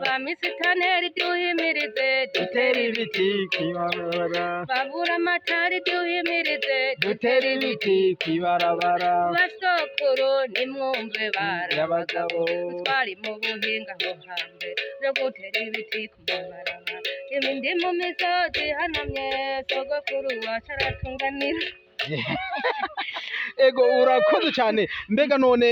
Ba misitaneri duhimirize. Dutera ibiti kw'ibarabara. Babura amatari duhimirize. Dutera ibiti kw'ibarabara. Basokuru nimwumve bara. Y'abagabo. Twari mu buhinga aho hambere no gutera ibiti ku mabarabara, ibindi mu misozi ihanamye. Sogokuru wacu aratunganira. Ego, urakoze cyane. Mbega none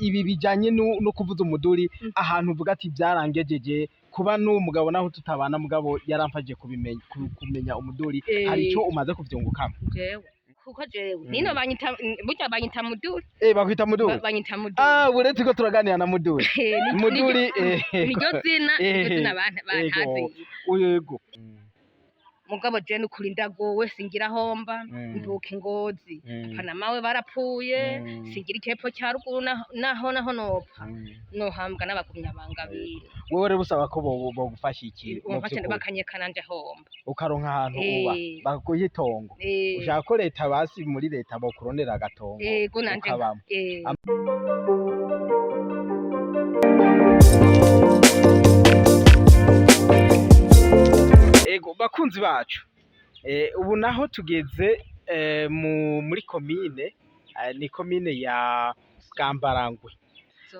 ibi bijyanye no kuvuza umuduri, ahantu uvuga ati byarangejeje kuba n'uwo mugabo, naho tutabana, mugabo yaramfashije kubimenya, kumenya umuduri, hari icyo umaze kuvyungukamo? Jewe kuko jewe nino banyita, burya banyita muduri. Bakwita muduri? Banyita muduri. Ah, uretse ko turaganira na muduri. Muduri. Niryo zina, niryo zina bantaziye. Yego. Mugabo je nukuri ndagowe, singira homba. Mvuka ingozi. Panama we barapfuye. Singira ikepfo cya ruguru, naho nopfa nohambwa n'abagumyabanga bino. Wowe rero usaba ko bogufasha iki mu vy'ukuri? Bakanyekana nje homba. Ukaronka ahantu uba, baguha itongo. Ushaka ko leta, basi muri leta bokurondera agatongo Ego, nanje ukabamo. Ego, bakunzi bacu, ubu naho tugeze muri komine, ni komine ya Bwambarangwe,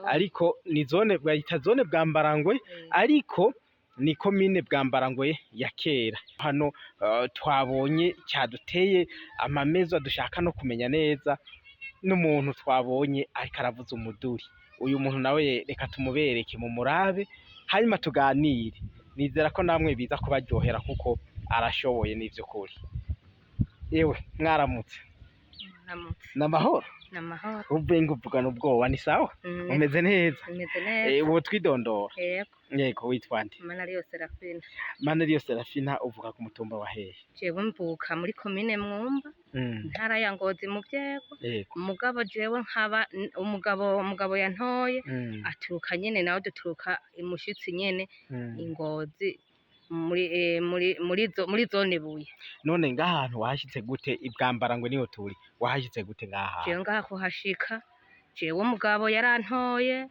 ariko ni zone bayita zone Bwambarangwe, ariko ni komine Bwambarangwe ya kera. Hano twabonye cyaduteye amamezwa, dushaka no kumenya neza n'umuntu twabonye ariko aravuza umuduri. Uyu muntu nawe reka tumubereke mu murabe, hanyuma tuganire. Nizera ko namwe biza kubaryohera kuko arashoboye n'ivy'ukuri. Yewe, mwaramutse? Namutse. N'amahoro? Namahoro. Uvuye ngo uvugana ubwoba, ni sawa? Umeze neza? Meze neza. Ubu twidondora. Yego. Yego, witwa nde? Manariyo Serafina. Manariyo Serafina, uvuka ku mutumba wa hehe? Jewe mvuka muri komine Mwumba, intara ya Ngozi mu Vyego. Umugabo jewe nkaba umugabo yantoye aturuka nyene, nawe duturuka imushitsi nyene ingozi muri muri zone Buye. None ngaha hantu wahashitse gute? Ibwambarangwe niho turi, wahashitse gute ngaha? Jewe ngaha kuhashika, jewe umugabo yarantoye,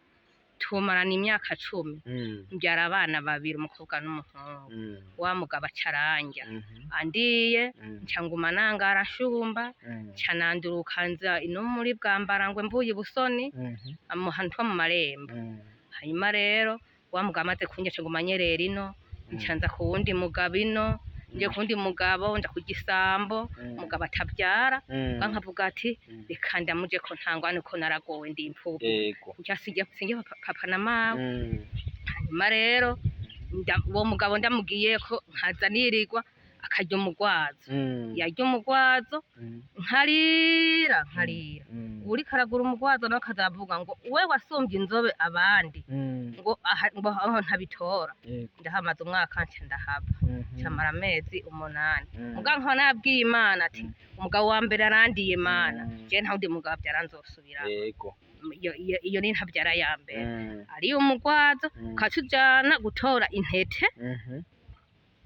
tumarana imyaka 10. Mbyara abana babiri, umukobwa n'umuhungu. Wa mugabo aca aranja, andiye, nca nguma nangara nshumba. Nca nanduruka nza ino muri Bwambarangwe, mvuye i Busoni, ahantu ho mu Marembo. Hanyuma rero wa mugabo amaze kunjya, nca nguma nyerera ino. Nca nza ku wundi mugabo ino, nje ku wundi mugabo, nja ku gisambo, umugabo atabyara. Nkavuga ati reka ndamuje ko ntangwane, ko naragowe, ndi imfuvyi. Nca sinjye papa na mawe. Hanyuma rero uwo mugabo ndamubwiye ko nkaza nirirwa akarya umugwazo, yarya umugwazo, nkarira nkarira. Uriko aragura umugwazo nawe akazavuga ngo we wasumbye inzobe abandi, ngo aha, ngo aho ntabitora. Ndahamaze umwaka, nca ndahava. Camara amezi 8. Mugabo nkaba nabwiye Imana ati umugabo wa mbere arandiye, Imana, je nta wundi mugabo avyara nzosubira. Iyo ni ntavyara ya mbere, ariyo umugwazo, ukatujana gutora intete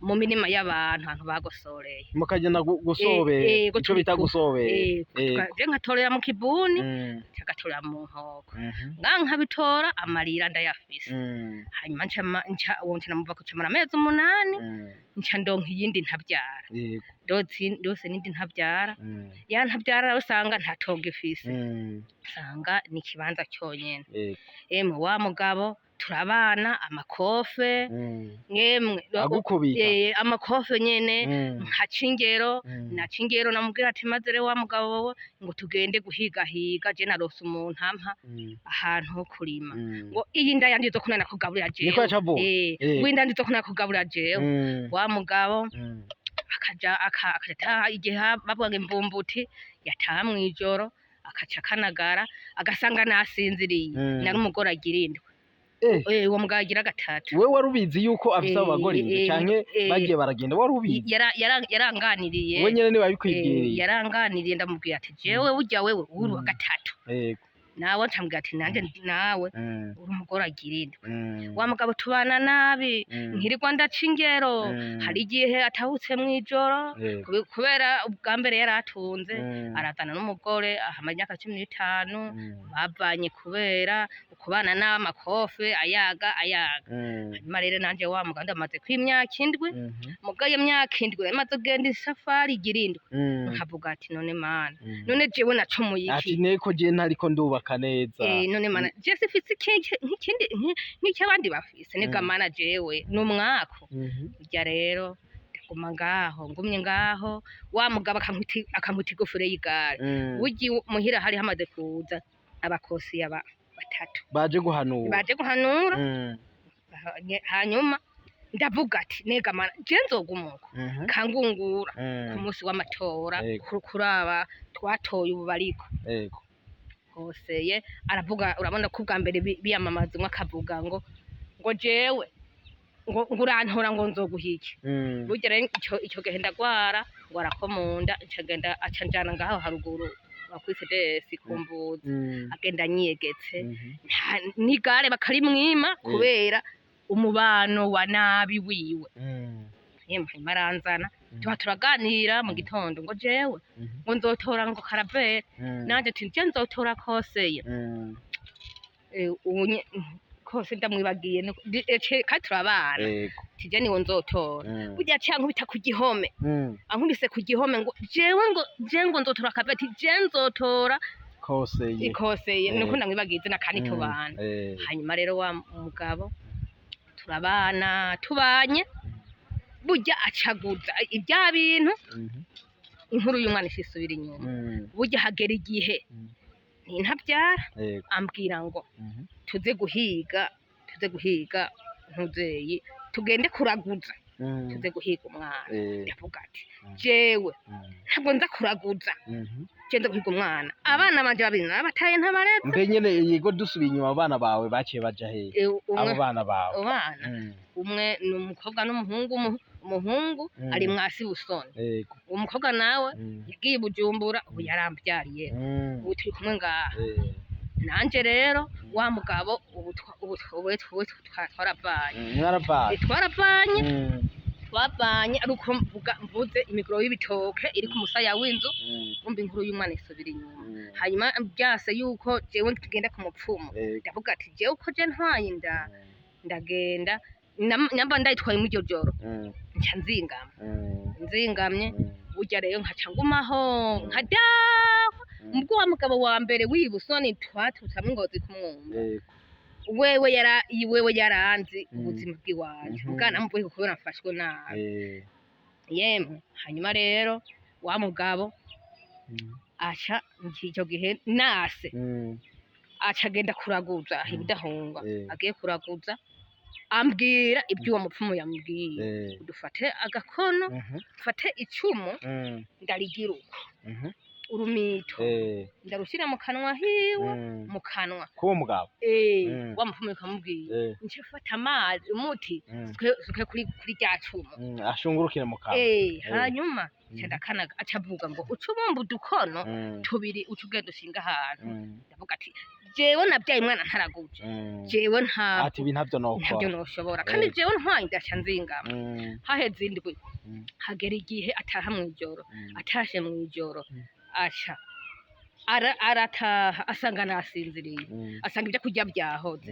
mu mirima y'abantu, ahantu bagosoreye. Mukagenda gusobera? Ico bita gusobera. Je nkatorera mu kibuni, nkatorera mu nkoko, nga nkabitora amarira ndayafise. Hanyuma nca uwo nca namuva kucamara amezi 8. Nca ndonka iyindi ntavyara. Ndose n'indi ntavyara. Ya ntavyara nawe usanga nta tongo ifise, usanga ni ikibanza cyonyene. Emwe, wa mugabo turabana amakofe, mwemwe. Agukubita? Amakofe nyene. Nkaca ingero. Naca ingero, namubwira ati maze rero wa mugabo we, ngo tugende guhigahiga, je narose umuntu ampa ahantu ho kurima. Ngo iyi nda yanje izokunana kugaburira jewe. Niko yaca avuga? Ngo inda yanje izokunana kugaburira jewe. Wa mugabo akaja ataha igihe bavuga ngo imvumbuti, yataha mw'ijoro akaca akanagara, agasanga nasinziriye. Nari umugore agira indwi. Uwo mugabo agira gatatu. Wewe wari ubizi yuko afise abo bagore indwi, canke bagiye baragenda wari ubizi? Yaranganiriye. We nyene niwe yabikwibwiriye? Yaranganiriye, ndamubwira ati jewe burya wewe uri uwa gatatu. Nawe ncambwira ati nanje nawe uri umugore agira indwi. Wa mugabo tubana nabi, nkirirwa ndaca ingero. Hari igihe atahutse mw'ijoro, kubera ubwa mbere yari atunze, arazana n'umugore ahamara imyaka 15. Bavanye kubera uko Kubana n'amakofe ayaga ayaga. Hanyuma rero nanje wa mugabo ndamaze kw'imyaka 7, muga iyo myaka 7 yamaze kugenda isafari igira 7, nkavuga ati none mana, none jewe nacumuye Ati iki? Neko je ntariko ndubaka neza. None mana, je sifise nk'ikindi nk'icy'abandi bafise, nega mana jewe ni umwaku. Burya rero ndaguma ngaho, ngumye ngaho, wa mugabo akankwita igufure y'igare. Burya muhira hari hamaze kuza abakosi aba batatu Baje guhanura. Baje guhanura. Hanyuma ndavuga ati nega mana, je nzogumuka kangungura ku munsi w'amatora, kuraba twatoye ubu bariko hoseye aravuga. Urabona ko ubwa mbere biyamamaza, umwe akavuga ngo jewe ngo urantora ngo nzoguha iki. Burya rero ico gihe ndagwara, ngwara ko munda, nca ngenda, aca njana ngaho haruguru kuri CDS kumvuza. Agenda anyegetse, n'igare bakarimwima kubera umubano wa nabi wiwe. Yemwe, hanyuma aranzana, tuba turaganira mu gitondo ngo jewe ngo nzotora ngo karaveri, nanje ati je nzotora koseye. Ubu kose ndamwibagiye, kandi turabana, tije niwe nzotora. Burya aciye ankubita ku gihome, ankubise ku gihome ngo jewe, ngo je ngo nzotora karaveri, ati je nzotora Koseye. Ikoseye. Nuko ndamwibagiye izina kandi tubana. Hanyuma rero wa mugabo turabana, tubanye, burya acaguza ibya bintu, inkuru y'umwana isubira inyuma. Burya hagera igihe ntabyara, ambwira ngo tuze guhiga, tuze guhiga ntuzeyi, tugende kuraguza, tuze guhiga umwana. Ndavuga ati jewe ntabwo nza kuraguza, je nza guhiga umwana. Abana banje babiri narabataye, ntabareze. Mbe nyene, yego, dusubiye inyuma, abana bawe baciye baja hehe? Umwe Abo bana bawe. Abana, umwe ni umukobwa n'umuhungu. Umuhungu ari mwasi Busoni, uwo mukobwa nawe yagiye i Bujumbura, ubu yarambyariye, ubu turi kumwe ngaha. Nanje rero wa mugabo ubu twaravanye. Mwaravanye. Twaravanye. Twavanye ari uko mvuze imigoro y'ibitoke iri ku musaya w'inzu. Umva, inkuru y'umwana isubira inyuma. Hanyuma byase yuko jewe tugenda ku mupfumu. Ndavuga ati jewe uko je ntwaye inda, ndagenda namba ndayitwaye muri iryo joro, nca nzingama. Nzingamye, burya rero nkaca ngumaho nkadahwa. Ubwo wa mugabo wa mbere w'ibusoni twaturutse hamwe Ngozi kumwumva, wewe yara wewe yaranzi ubuzima bw'iwanje, bwana mvuye kubera mfashwe nabi. Yemwe, hanyuma rero wa mugabo aca icyo gihe nase aca agenda kuraguza ibidahungwa. Agiye kuraguza, ambwira ibyo uwo mupfumu yamubwiye: dufate agakono, mfate icumu, ndarigira uko urumito, ndarushyira mu kanwa hiwe, mu kanwa K'uwo mugabo. Wa mupfumu bikamubwiye, nce fata amazi, umuti, suke kuri rya cumu. Ashungurukire mu kanwa. Hanyuma nca ndakanaga, aca avuga ngo uce ubumba udukono tubiri, uca ugenda ushinga ahantu. Ndavuga ati jewe nabyaye umwana ntaraguje, jewe ntabwo Ati ibi ntabyo ntabyo nokora. Noshobora kandi. Jewe ntwaye ndaca nzingama. Haheze indwi, hagera igihe ataha mw'ijoro. Atashe mw'ijoro, aca arataha asanga nasinziriye, asanga ibyo kurya byahoze.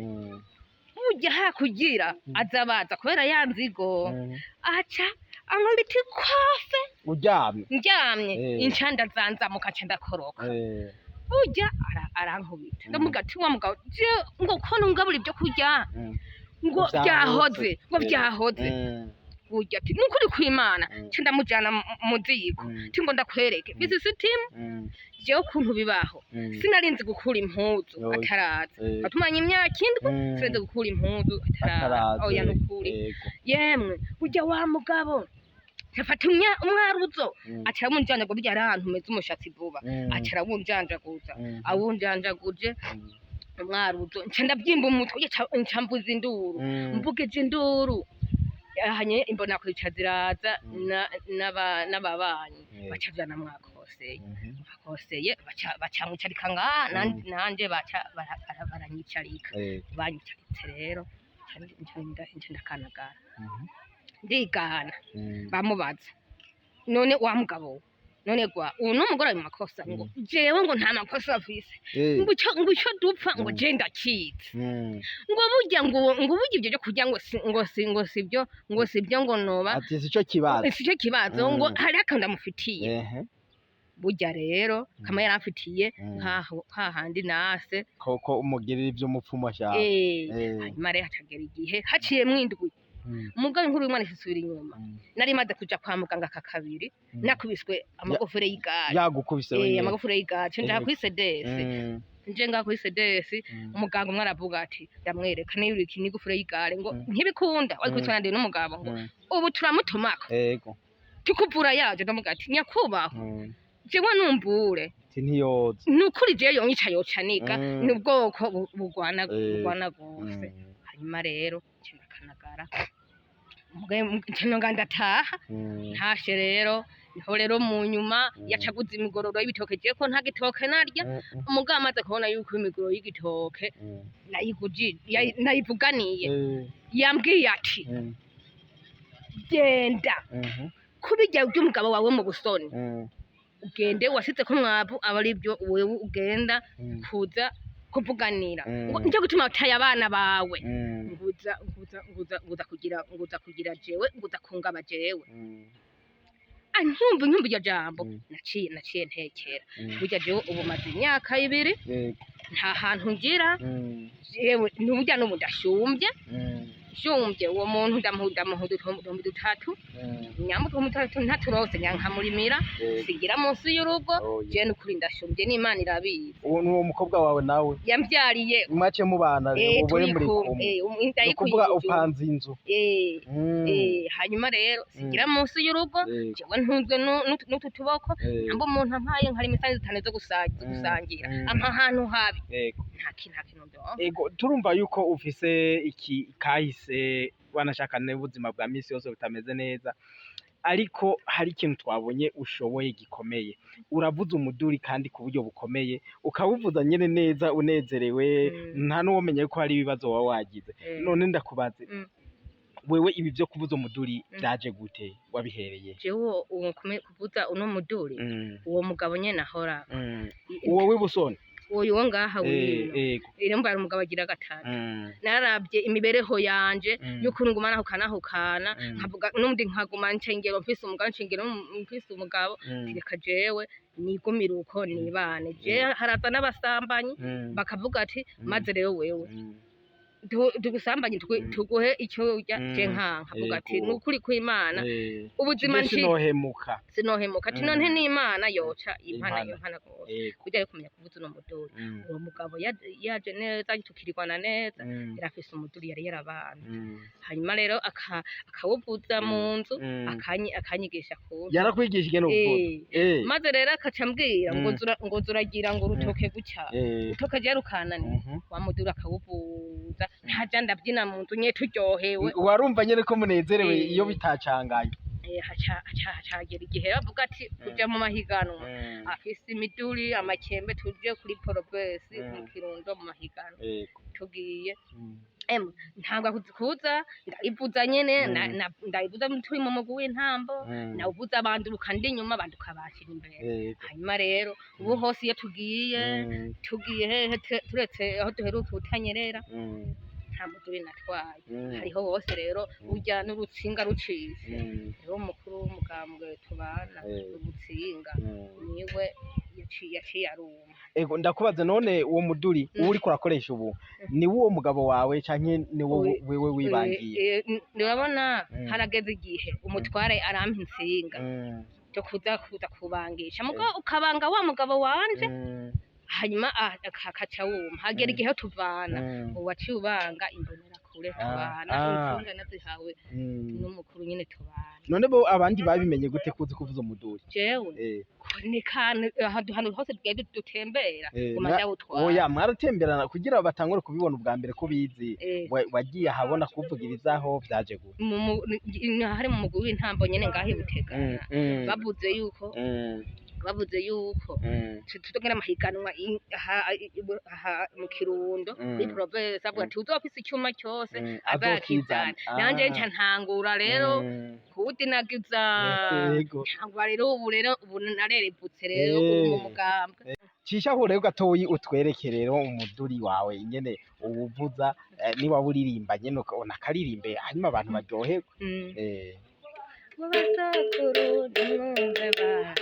Burya hakugira aza baza kubera ya nzigo, aca ankubita ikofe. Uryamye. Ndyamye. Incanda zanzamuka, nca ndakoroka. Burya arankubita. Ndamuga ati wa mugabo, je ngo ko nungabura ibyo kurya ngo Vyahoze. Byahoze ngo byahoze. Burya ati nukuri kw'Imana, nca ndamujana mu ziko, ti ngo ndakwereke mfise isitimu, jewe ukuntu bibaho. Sinarinzi gukura impuzu ataraza. Atumanye imyaka 7, sinarinzi gukura impuzu ataraza. Ataraza. Oya, nukuri. Yemwe, burya wa mugabo afata umwaruzo, aca arawunjanjaguza. Burya ari ahantu umeze umushatsi vuba, aca arawunjanjaguza. Awunjanjaguje umwaruzo, nca ndabyimba umutwe, nca mvuza induru. Mvugije induru hanye imbona kwica ziraza, n'ababanyi baca vyana mwakoseye. Mwakoseye baca mwicarika ngaha, nanje baca baranyicarika. Banyicaritse rero, nca ndakanagara, ndigana. Bamubaza none wa mugabo we None gwa ubu n'umugore ari mu makosa, ngo jewe ngo nta makosa afise, ngo ico dupfa ngo je ndakizi, ngo burya ngo burya ibyo byo kurya ngo si ngo si ngo sibyo ngo sibyo ngo noba ati sico kibazo, sico kibazo, ngo hari akantu ndamufitiye. Burya rero kama yaramfitiye nkaho hahandi nase koko umugirira ivyo umupfumu ashaka. Hanyuma rero hacagera igihe haciyemwo indwi, umugabo inkuru y'umwana isubira inyuma. Nari maze kuja kwa muganga ka kabiri, nakubiswe amagofere y'igare. Yagukubise wenyene? Amagofere y'igare. Nja kuri CDS, nje ngaho kuri CDS, umuganga umwe aravuga ati ndamwereka niba iki n'igofere y'igare, ngo ntibikunda wari kubiswe nande n'umugabo, ngo ubu turamutumako tukuvura yaje. Ndamuga ati nyakubahwa, jewe numbure ntiyoza, nukuri jewe yonyica yocanika, ni ubwoko bugwana bugwana gose. Hanyuma rero nkanagara nga ndataha, ntashe rero niho rero mu nyuma yacaguze imigororo y'ibitoke, jewe ko nta gitoke narya. Umugabo amaze kubona yuko imigororo y'igitoke nayivuganiye, yambwiye ati genda kubijya by'umugabo wawe mu busoni, ugende wasize ko mwavu aba aribyo wewe ugenda kuza kuvuganira, ngo nicyo gutuma utaye abana bawe, nguza nguza nguza nguza kugira nguza kugira jewe nguza kungaba jewe. Nkumva iryo jambo, naciye ntekera. Burya jewe ubu maze imyaka 2 nta hantu ngira, jewe n'uburya n'ubu ndashumbye shumbye uwo muntu ndamuha uduhumbi 3, nyambuka umutatu ntaturose nyankamurimira, sigira munsi y'urugo. Je nukuri ndashumbye n'Imana irabizi. Uwo nuwo mukobwa wawe nawe yambyariye mwace mubana rero ubure muri kumwe, ukuvuga upanze inzu. Hanyuma rero sigira munsi y'urugo, jewe ntunzwe n'utu tuboko, namba umuntu ampaye nkari imisanzu 5 zo gusangira, ampa ahantu habi nta kintu ndonka. Ego turumva yuko ufise iki kahise wanashaka n'ubuzima bwa misi yose butameze neza, ariko hari ikintu twabonye ushoboye gikomeye. Uravuza umuduri kandi ku buryo bukomeye, ukawuvuza nyene neza unezerewe, nta n'uwomenye ko hari ibibazo waba wagize. None ndakubaze, wewe ibi vyo kuvuza umuduri vyaje gute, wabihereye? Jewe uwo kuvuza uno muduri, uwo mugabo nyene ahora uwo w'ibusoni uwo ngaha wino rero mbara umugabo agira gatatu. Narabye imibereho yanje y'ukuntu nguma nahukana, nkavuga n'undi nkaguma ncengero mfise umugabo, ncengero mfise umugabo, reka jewe nigumire uko nibane. Je haraza n'abasambanyi bakavuga ati maze rero wewe tugusambanye tuguhe icyo urya, je nkavuga ati nukuri kw'Imana ubuzima sinohemuka ati none n'Imana yoca impana impana gose kugira yo kumenya kuvuza uno muduri. Uwo mugabo yaje neza tukirirwana neza, yarafise umuduri yari yarabana. Hanyuma rero akawuvuza mu nzu, akanyigisha kuntu yarakwigisha ingene uvuza. Maze rero akaca ambwira ngo zuragira ngo urutoke guca urutoke je rukananiye, wa muduri akawuvuza ntaja ndabyina mu nzu nye turyohewe. Warumva nyene ko munezerewe iyo bitacanganye. Hacagera igihe bavuga ati kuja mu mahiganwa, afise imiduri amakembe, tuje kuri Progress mu Kirundo mu mahiganwa. Tugiye ntabwo kuza ndayivuza nyene, ndayivuza turi mu mugwi w'intambo, nawuvuza abanduruka ndi inyuma banduka bashira imbere. Hanyuma rero ubu hose iyo tugiye hehe turetse aho duheruka ubutanyerera, nta muduri natwaye hariho hose rero urya n'urutsinga rucitse. Rero umukuru w'umugambwe tubana urutsinga niwe yaciye aruma. Ego ndakubaza none uwo muduri uwo uriko urakoresha ubu ni uwo mugabo wawe canke ni wowe wewe wibangiye? Urabona harageze igihe umutware arampa intsinga cyo kuza kubangisha, mugabo ukabanga wa mugabo wanje, hanyuma akaca wuma. Hagera igihe tuvana, uwaciye ubanga imbonera kure tubana, intsinga nazihawe n'umukuru nyene tubana. None bo abandi babimenye gute kuzi kuvuza umuduri? Jewe ni kantu ahantu hose tugiye dutembera umaze awutwara. Oya mwaratemberana kugira batangure kubibona ubwa mbere ko bizi, wagiye ahabona kuvugirizaho vyaje gute? Hari mu mugwi w'intambo nyene ngaho i Butegana, bavuze yuko Bavuze yuko tutogenda amahiganwa aha mu Kirundo kuri province, avuga ati uzofise icyuma cyose azakizana. Azokizana. Nanje nca ntangura rero kuwudinagiza. Ntangura rero ubu, rero ubu narerevutse rero ubu mu mugambwe. Cishaho rero gatoyi utwereke rero umuduri wawe ingene uwuvuza, niba uririmba nyene unakaririmbe hanyuma abantu baryoherwe. Mu basokuru nimwumve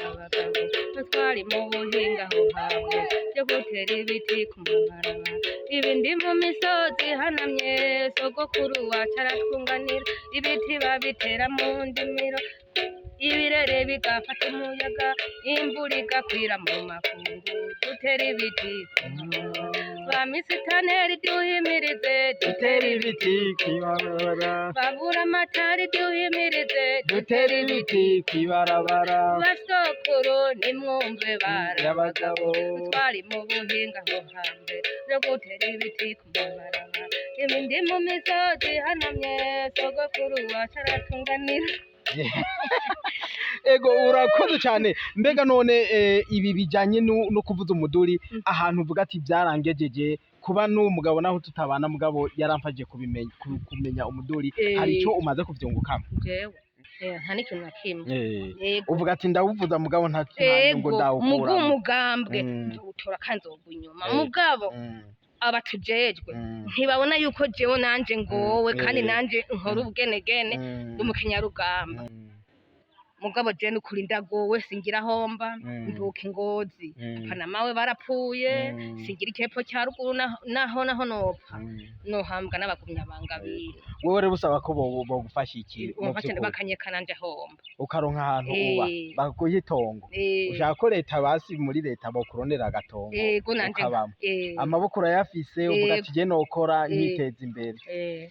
abagabo, twari mu buhinga aho hambere byo gutera ibiti ku mabarabara, ibindi mu misozi ihanamye. Sogokuru wacu aratwunganira, ibiti babitera mu ndimiro, ibirere bigafata umuyaga, imvura igakwira mu makungu. Dutera ibiti ku mabarabara, ba misitaneri duhimirize, Dutera ibiti kw'ibarabara. Babura amatari duhimirize, Dutera ibiti kw'ibarabara. Basokuru nimwumve Y'abagabo. Twari mu buhinga aho hambere byo gutera ibiti ku mabarabara, ibindi mu misozi ihanamye. Sogokuru wacu aratunganira. Ego, urakoze cyane. Mbega none ibi bijanye no kuvuza umuduri, ahantu uvuga ati byarangejeje kuba n'uwo mugabo naho tutabana, mugabo yaramfashije kubimenya, kumenya umuduri, hari ico umaze kuvyungukamo? Jewe nta n'ikintu na kimwe. Yego. Uvuga ati ndawuvuza mugabo nta nyungu Ego, ndawukuramo. Umugambwe nzowutora kandi nzowugwa inyuma, mugabo abatujejwe ntibabona yuko jewe nanje ngowe kandi nanje nkora ubugenegene, ndi umukenyarugamba. Mugabo je nukuri ndagowe, singira homba. Mvuka ingozi, papa na mawe barapfuye. Singira icepfo cya ruguru, naho nopfa nohambwa n'abagumyabanga bino. Wewe rero usaba ko bogufasha iki mu Bamfashe vy'ukuri? Bakanyeka nanje homba. Ukaronka ahantu uba, bakaguha itongo. Ushaka ko leta, basi muri leta bokurondera agatongo Ego, nanje ukabamwo. Amaboko urayafise, uvuga ati je nokora nkiteza imbere,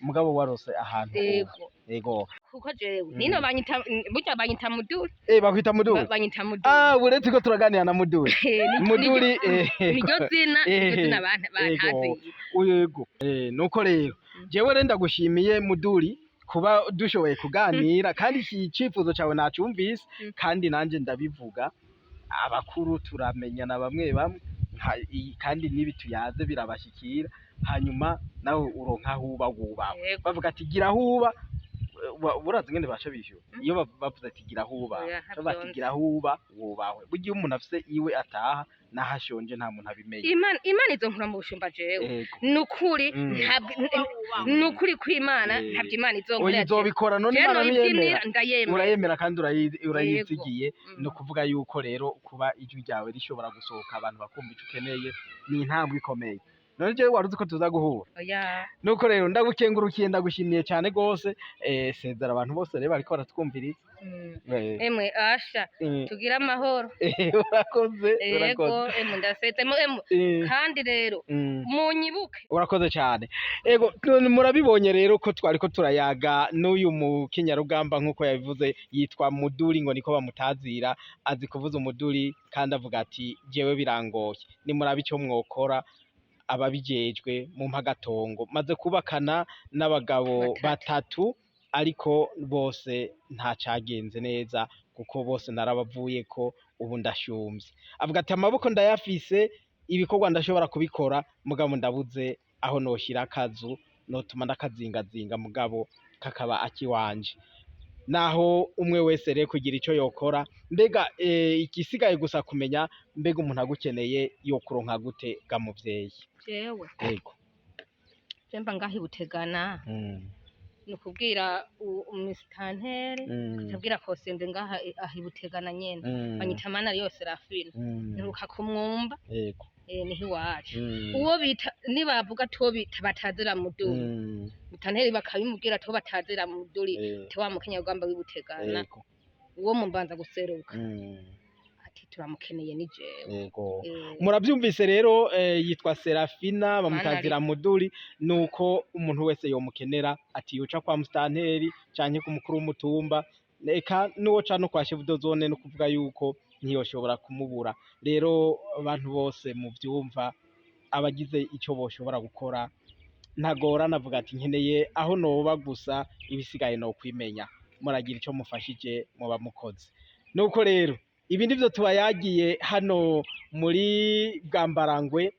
mugabo warose ahantu uba. Ego. Ego. Kuko jewe nino banyita, burya banyita muduri. Bakwita muduri? Banyita muduri. Ah, uretse ko turaganira na muduri. Muduri. Niryo zina, niryo zina bantaziye. Yego. Nuko rero jewe rero ndagushimiye muduri kuba dushoboye kuganira, kandi iki cifuzo cawe nacumvise. Kandi nanje ndabivuga, abakuru turamenyana bamwe bamwe, kandi n'ibi tuyaze birabashikira, hanyuma nawe uronka aho uba wubawe. Bavuga ati gira aho uba, urazi ingene baca bishyura iyo bavuze ati gira aho uba? Oya, bavuga bati ntavyonzi. Gira aho uba wubahwe. Burya iyo umuntu afise iwe ataha naho ashonje nta muntu abimenya. Imana izonkura mu bushumba jewe. Nukuri ntabwo, nukuri kw'Imana, ntabwo Imana Oya, izonkorera. izobikora none. Jewe Imana noyibyinira ntiyemera? Ndayemera. Urayemera kandi urayizigiye. Yego. Ni ukuvuga yuko rero kuba ijwi ryawe rishobora gusohoka abantu bakumva ico ukeneye ni intambwe ikomeye. None jewe wari uzi ko tuza guhura? Oya. Nuko rero ndagukengurukiye, ndagushimiye cyane gose. Sezera abantu bose rero bariko baratwumviriza. Emwe asha, tugire amahoro. Urakoze. Yego. Urakoze. Emwe ndasetse emwe, kandi rero munyibuke. Urakoze cyane. Ego, none murabibonye rero ko twariko turayaga n'uyu mukenyarugamba, nk'uko yabivuze yitwa Muduri, ngo niko bamutazira, azi kuvuza umuduri, kandi avuga ati jewe birangoye, nimurabe icyo mwokora ababijejwe mu mpagatongo, maze kubakana n'abagabo Batatu. batatu, ariko bose nta cagenze neza kuko bose narabavuyeko, ubu ndashumvye. Avuga ati amaboko ndayafise, ibikorwa ndashobora kubikora, mugabo ndabuze aho noshyira akazu notuma ndakazingazinga mugabo kakaba akiwanje. Naho umwe wese rero kugira ico yokora. Mbega igisigaye gusa kumenya, mbega umuntu agukeneye yokuronka gute ga muvyeyi? Jewe Yego. Je mba ngaho ibutegana. Ni ukubwira umusitanteri, akabwira kosende ngaha aho ibutegana nyene. Banyita mana yose Serafina. Nturuka ku mwumba. Niho iwacu. Uwo bita, nibavuga ati uwo bita batazira muduri, mutanteri bakabimubwira ati uwo batazira muduri, ati wa mukenyarugamba w'ibutegana, uwo mumbanza guseruka, ati turamukeneye ni jewe. Yego. Murabyumvise rero, yitwa Serafina, bamutazira Muduri. Nuko umuntu wese yomukenera ati yoca kwa musitanteri canke ku mukuru w'umutumba, eka nuwo ca no kwa chef de zone, no kuvuga yuko ntiyoshobora kumubura. Rero abantu bose muvyumva, abagize ico boshobora gukora, ntagorana, avuga ati nkeneye aho noba gusa, ibisigaye no kwimenya. Muragira ico mufashije muba mukoze. Nuko rero Ibi nivyo tubayagiye hano muri Bwambarangwe.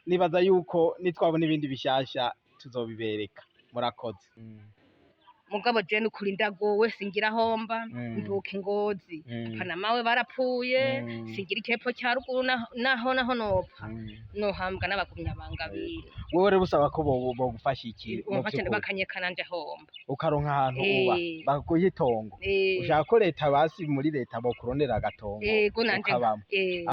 Nibaza yuko nitwabona ibindi bishasha tuzobibereka. Murakoze. Mugabo je nukuri ndagowe, singira homba, mvuka ingozi, papa na mawe barapfuye, singira ikepfo cya ruguru, naho nopfa nohambwa n'abagumyabanga bino. Wewe rero usaba ko bogufasha iki mu Bamfashe vy'ukuri? Bakanyeka nanje homba. Ukaronka ahantu uba, bakaguha itongo. Ushaka ko leta, basi muri leta bokurondera agatongo Ego, nanje ukabamwo. Eh.